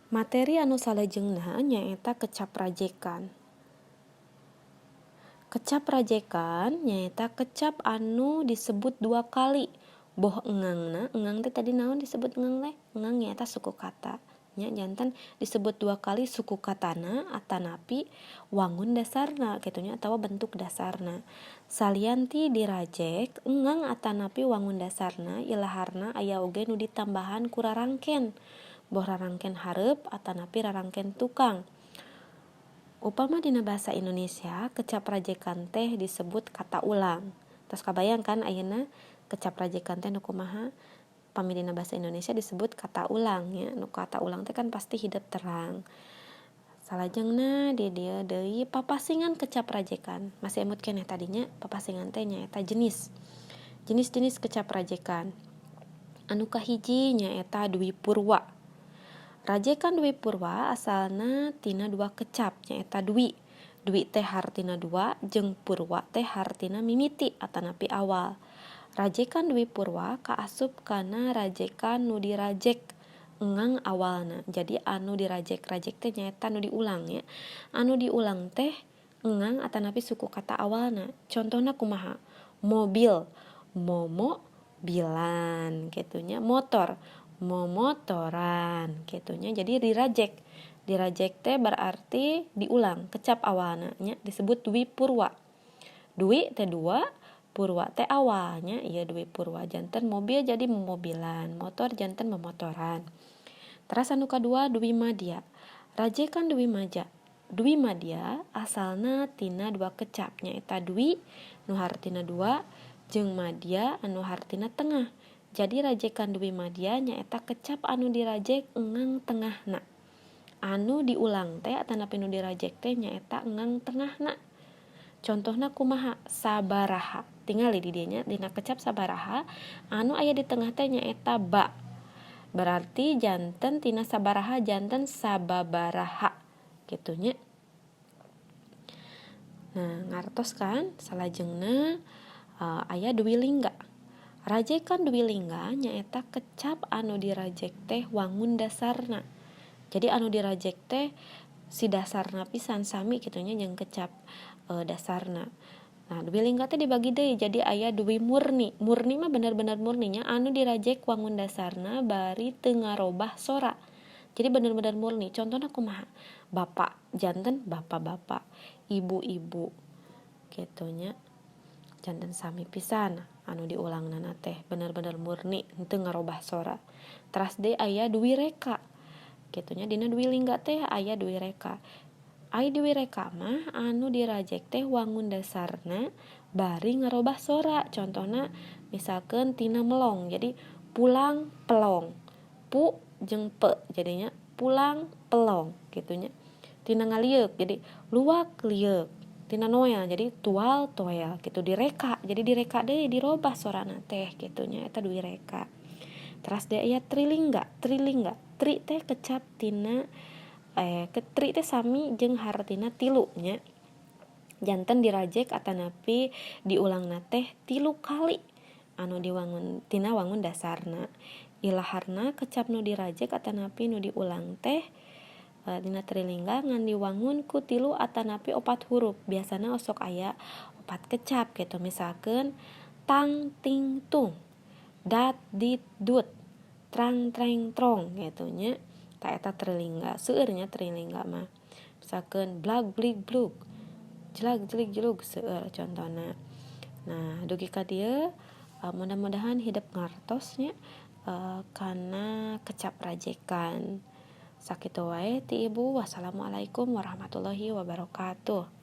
Materi anu salajengna nyaeta kecap rajekan. Kecap rajekan nyaeta kecap anu disebut dua kali boh engangna, engang teh tadi naon disebut engang teh? Engang nyaeta suku kata nya, janten disebut dua kali suku katana atanapi wangun dasarna kitu nya atawa bentuk dasarna. Salian ti dirajek engang atanapi wangun dasarna, ilaharna aya oge nu ditambahan ku rarangken. Boh rarangken hareup atanapi rarangken tukang. Upama dina bahasa Indonesia, kecap rajekan teh disebut kata ulang. Tos kabayang kan ayeuna kecap rajekan teh nu kumaha? Pami dina bahasa Indonesia disebut kata ulang nya. Nu kata ulang teh kan pasti hidep terang. Salajengna di dieu deui papasingan kecap rajekan. Masih emut keneh tadinya papasingan teh nyaeta jenis. Jenis-jenis kecap rajekan. Anu kahiji nyaeta Dwi Purwa. Rajekan Dwi Purwa asalna tina dua kecap, nyaeta Dwi. Dwi teh hartina dua jeung Purwa teh hartina mimiti atanapi awal. Rajekan Dwi Purwa kaasup kana rajekan nu dirajek engang awalna. Jadi anu dirajek-rajek teh nyaeta nu diulang nya. Anu diulang teh engang atanapi suku kata awalna. Contohna kumaha? Mobil, momo bilan kitu nya, motor, momotoran kitu nya. Jadi dirajek. Dirajek teh berarti diulang kecap awalna nya, disebut Dwi Purwa. Dwi teh dua, Purwa teh awalnya, ieu Dwi Purwa janten mobil jadi momobilan, motor janten momotoran. Teras anu kadua Dwi Madya. Rajekan Dwi Maja. Dwi Madya asalna tina dua kecap, nyaeta Dwi nu hartina dua jeung Madya anu hartina tengah. Jadi rajekan Dwi Madya nyaeta kecap anu dirajek engang tengahna. Anu diulang teh atanapi nu dirajek teh nyaeta engang tengahna. Contohna kumaha? Sabaraha. Tingali di dieu nya dina kecap sabaraha anu aya di tengah teh nyaeta ba. Berarti janten tina sabaraha janten sababaraha kitu nya. Nah, ngartos kan salajengna aya Dwi Lingga. Rajekan Dwi Lingga nyaeta kecap anu dirajek teh wangun dasarna. Jadi anu dirajek teh si dasarna pisan sami kitu nya jeung kecap dasarna. Nah, Dwi Lingga teh dibagi deui jadi aya Dwi Murni. Murni mah bener-bener murni nya, anu dirajek wangun dasarna bari teu ngarobah sora. Jadi bener-bener murni. Contohna kumaha? Bapak janten bapak-bapak, ibu-ibu kitu nya. Janten sami pisan anu diulangnana teh bener-bener murni henteu ngarobah sora. Teras deui aya Dwi Reka. Kitu nya, dina Dwi Lingga teh aya Dwi Reka. Ai Dwi Reka mah anu dirajek teh wangun dasarna bari ngarobah sora. Contohna misalkeun tina melong jadi pulang pelong. Pu jeung pe jadinya pulang pelong kitu nya. Tina ngalieuk jadi luak lieuk. Tina noel jadi tual toel kitu, direka. Jadi direka deui, dirobah sorana teh kitu nya, eta Dwi Reka. Teras deui aya Trilingga. Trilingga, tri teh kecap tina tri teh sami jeung hartina tilu nya. Janten dirajek atanapi diulangna teh tilu kali anu diwangun tina wangun dasarna. Ilaharna kecap nu dirajek atanapi nu diulang teh dina Trilingga ngan diwangun ku tilu atanapi opat huruf. Biasana osok aya opat kecap gitu, misalkeun tang ting tung, dat dit dut, trang treng trong gitu nya. Tah, eta Trilingga. Seueur nya Trilingga mah, misalkeun blag blig blug, jelag jelig jelug, seueur contohna. Nah, dugi ka dieu mudah-mudahan hidep ngartos nya kana kecap rajekan. Sakitu wae ti ibu. Wassalamualaikum warahmatullahi wabarakatuh.